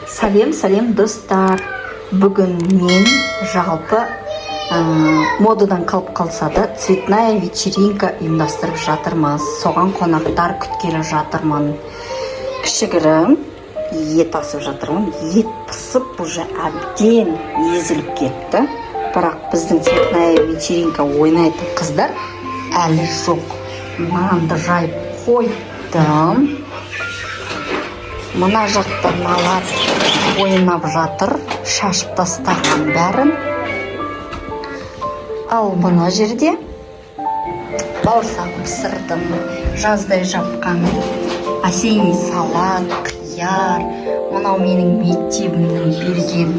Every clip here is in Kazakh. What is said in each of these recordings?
Сәлем, сәлем, достар! Бүгін мен жалпы модадан қалып қалса да, цветная вечеринка ұйымдастырып жатырмыз. Соған қонақтар күткелі жатырмын. Кішігірім ет асып жатырмын. Ет пысып, уже әбден езіліп кетті, бірақ біздің цветная вечеринка ойнайтын қыздар әлі жоқ. Нанды жайып қойдым. Мына жақта мыналар ойнап жатыр, шашып тастаған бәрін. Ал мына жерде бауырсақ пісірдім, жаздай жапқан осенний салат, қияр. Мынау менің мектебімнің берген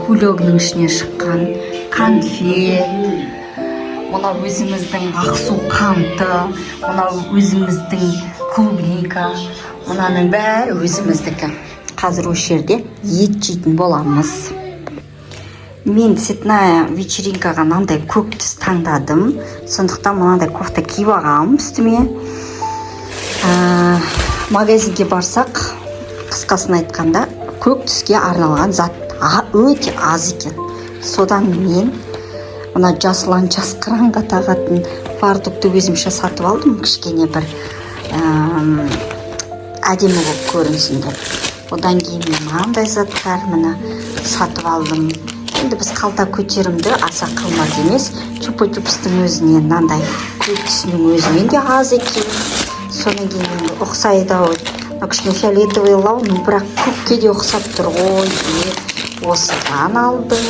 кулегінің ішінен шыққан конфет. Мынау өзіміздің Ақсу қанты, мынау өзіміздің клубника, мынаның бәрі өзіміздікі. Қазір осы жерде ет жейтін боламыз. Мен цветная вечеринкаға мынандай көк түс таңдадым, сондықтан мынандай кофта киіп алғанмын үстіме. Магазинге барсақ, қысқасын айтқанда, көк түске арналған зат өте аз екен. Содан мен мына жасұлан жасқыранға тағатын фартукты өзімше сатып алдым, кішкене бір әдемі болып көрінсін деп. Одан кейін мынандай заттар, міне, сатып алдым. Енді біз қалта көтерімді, аса қымбат емес. Чупа Чупстың өзінен мынандай көк түсінің өзінен де аз екен. Содан кейін енді ұқсайды ау, мынау кішкене фиолетовый лау, но бірақ көкке де ұқсап тұр ғой деп осыдан алдым.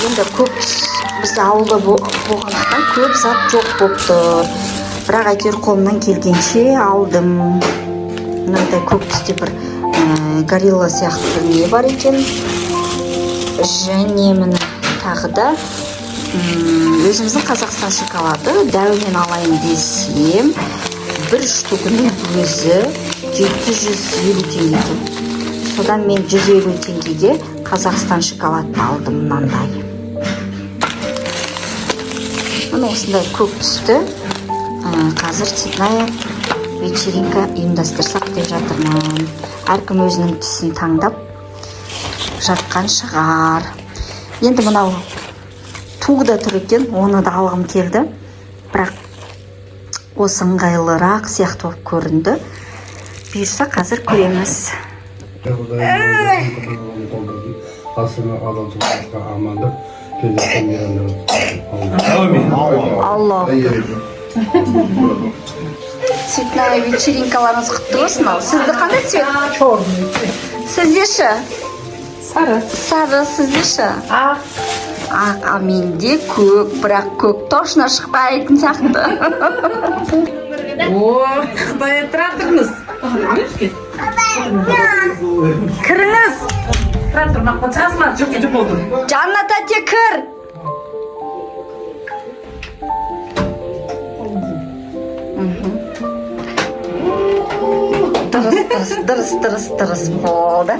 Енді көк түс бізде ауылда болғандықтан, көп зат жоқ болып тұр, бірақ әйтеуір қолымнан келгенше алдым. Мынандай көк түсте бір горилла сияқты бір не бар екен. Және міне, тағы да өзіміздің Қазақстан шоколады дәуінен алайын десем, бір штугінің өзі 750 теңге екен. Содан мен 150 теңгеге Қазақстан шоколадын алдым. Мынандай, міне, осындай көк түсті. Қазір цветная вечеринка ұйымдастырсақ деп жатырмын. Әркім өзінің түсін таңдап жатқан шығар. Енді мынау туы да тұр екен, оны да алғым келді, бірақ осы ыңғайлырақ сияқты болып көрінді. Бұйырса, қазір көреміз. Асыны адал тұрмысқа, амандық келесі мейрамдар. Алла! Цветная вечеринкаларыңыз құтты болсын! Ал сізді қандай цвет? Черный цвет. Сізде ше? Сары. Сары. Сізде ше? Ақ. Ақ. А менде көк, бірақ көк точно шықпайтын сияқты. О, Құдай, тұра тұрыңыз. Кіріңіз. Тұра тұр, Мақпал, шығасың ба? Жоқ, жоқ болды. Жанна тәте, кір. Дұрыс, дұрыс, дұрыс, дұрыс, дұрыс болды.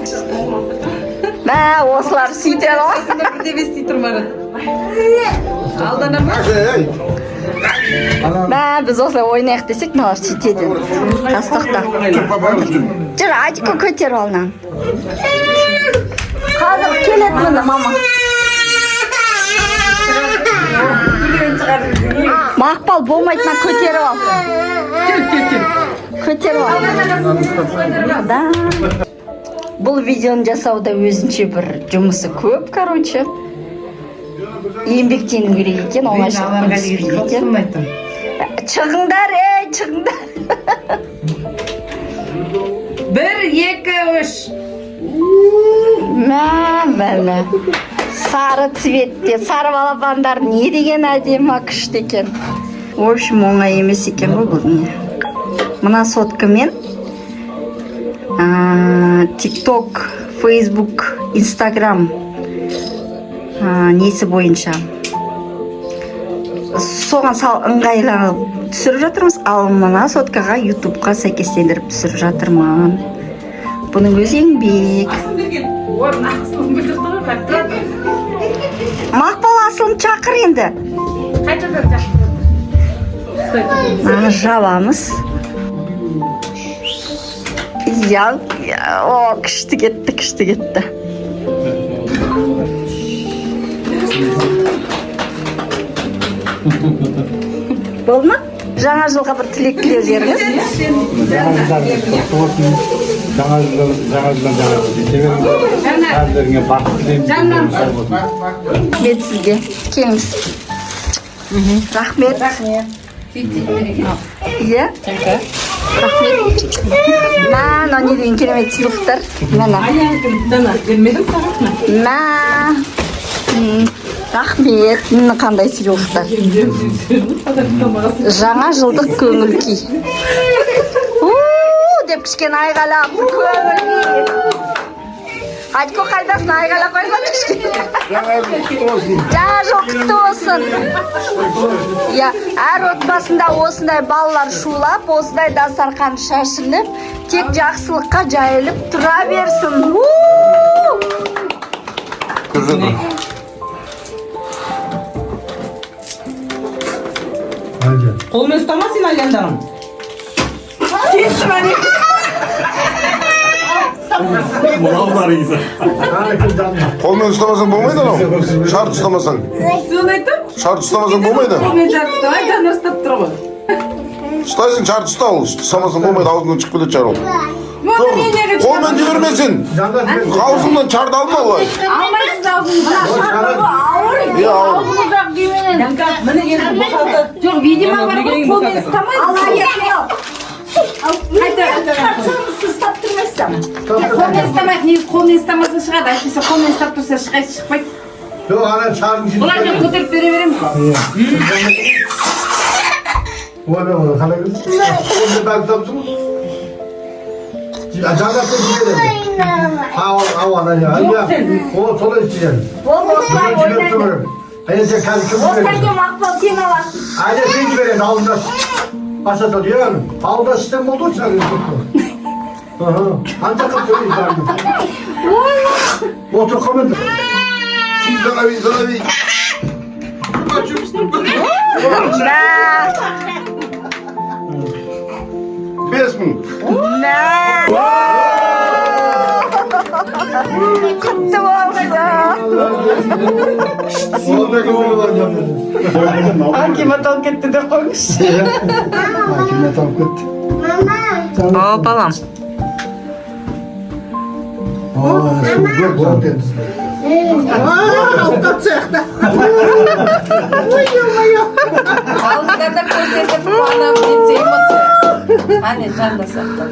Мә, осылар сөйтеді ғой. Бірдеме істей тұр, Марат. Алдана ма? Мә, біз осылай ойнайық десек, мыналар сөйтеді. Қазір, тоқта. Жүр, Адико, көтер ал мынаны. Қазір келеді, міне, мама. Мақпал, болмайды, мына көтеріп ал. Көтеріп ал. Да. Бұл видеоны жасауда өзінше бір жұмысы көп, короче. Еңбектену керек екен, оңайшылықпен түспейді екен. Шығыңдар, ей, шығыңдар. Бір, екі, үш. Мә, мә, мә. Сары цветте, сары балапандар не деген әдемі, күшті екен. В общем, оңай емес екен ғой бұл не. Мына соткамен ТикТок, Фейсбук, Инстаграм несі бойынша соған сал ыңғайланып түсіріп жатырмыз. Ал мына соткаға Ютубқа сәйкестендіріп түсіріп жатырмын. Бұның өзі еңбек. Асылым берген. Ой, мына Асылым бүлдірді ғой, Марат, тұра тұр. Мақпал, Асылым, шақыр енді. Қайтадан шақыр. Жабамыз. Иә, о, күшті кетті, күшті кетті. Болды ма? Жаңа жылға бір тілек тілеп жіберіңіз. Жаңа жылдарыңыз құтты болсын. Жаңа жылдан, жаңа жылдан жаңа жыл жете беріңіздер. Әрлеріңе бақыт тілеймін. Дендеріңіз сау болсын. Рахмет сізге. Келіңіз. Рахмет. Иә. Рахмет. Мә, мынау не деген керемет сыйлықтар. Міне. Дана, бермедім саған. Мә. Рахмет. Міне, қандай сыйлықтар. Жаңа жылдық көңіл күй. У деп кішкене айғайлап, көңіл күй. Айтко, қайдасың? Айғайлап қойсаңшы кішкене. Жаңа жыл құтты болсын. Жаңа жыл құтты болсын. Иә, әр отбасында осындай балалар шулап, осындай дастархан шашылып, тек жақсылыққа жайылып тұра берсін. У! Жүріп жатыр. Hadi. Қолмен ұстама сен аяндағын. Кетші міне. Қолмен ұстамасаң болмайды анау. Шарт ұстамасаң. Соны айттым. Шарт ұстамасаң болмайды. Қолмен шарт ұстамай, Жанар ұстап тұр ғой. Ұстайсың, шарт ұста ол. Ұстамасаң болмайды, аузыңнан шығып кетеді шар ол. Оны мен неге Қолмен жіберме сен. Аузыңнан шарды алма олай. Алмайсыз аузыңыздан. Иә, ауыр. Міне, енді босалды. Жоқ, видимо, бар ғой, қолмен ұстамайды. Қайта. Сіз ұстап тұрмайсыз. Қолмен ұстамайды, негізі қолмен ұстамаса шығады. Әйтпесе қолмен ұстап тұрса ешқайсысы шықпайды. Жоқ, ана шардың ішінде. Бұлар мен көтеріп бере беремін. Ой, ой, қалай көрдің? Қолмен бәрін ұстап тұрсың ғой. Жаңа жібереді. Ау, ау, ана, иә. О, солай істеген. Ол осылай Жіберіп ойнайды. тұру керек. Әйел, сен қазір кім Осылай жібереді? кем, Ақбал, сен аласың. Әйел, сен жібереді, алдында. Аша сал, иә, алдында ішсең болды ғой, сен. Аха. Қанша қылып сөйлейсің бәрін? Отыр қолмен. Санави, санави. Мә, 5000. Мә. Құтты болсын. Акимат алып кетті деп қойыңызшы. Акимат алып кетті. О, балам. Aa, су көп zaten. Алып сияқты. Ауыздарда көрсетіп қуанамын кетсе эмоция. Әне, жан да сияқты.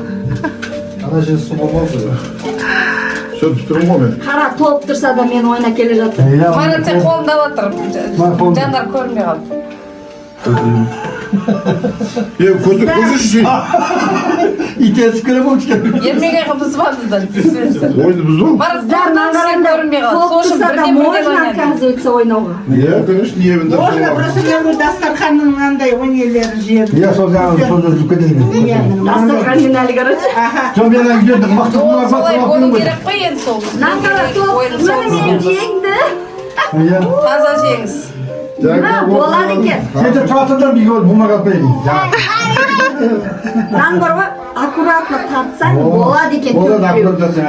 Ана жер су болмады. Сөйтіп тұрмын ғой мен. Қара, толып тұрса да, мен ойнап келе жатырмын. Иә. Марат, сен қолыңды ала тұр. Мына қолымды. Жандар көрінбей қалды. Е, көзді көзі сен. İterisi kere bu işte. Ермек аға, бұзбаңыздар. Ойынды бұзды ғой. Марат, Қыздар, қолыңнан мына көрінбей қалды. Сол толып үшін тұрса да бірден бірден можно, ойнады. оказывается, ойнауға. Иә, конечно, ебін Можно, просто мен говорю, дастарханның мынандай өнерлері жер. Ya sol yani sol үзіліп кетеді. Дастарханмен әлі, короче. Жоқ, мен ана үйден мықты Ол солай болу керек қой енді сол. Мына қара, толып Ойын міне, мен сол. жеңді. Иә. Таза жеңіс. Мына болады екен. Сен де тұра тұрдар, үйге бумага алып келейін. Нан бар ғой, аккуратно тартсаң болады екен. Болады, төртеу. аккуратно тартсаң.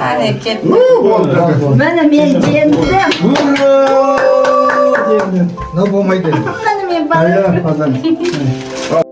Әне, кетті. Болды. Міне, мен жеңдім. Ура! Мынау болмайды енді. Міне, мен барамын. Иә, адам.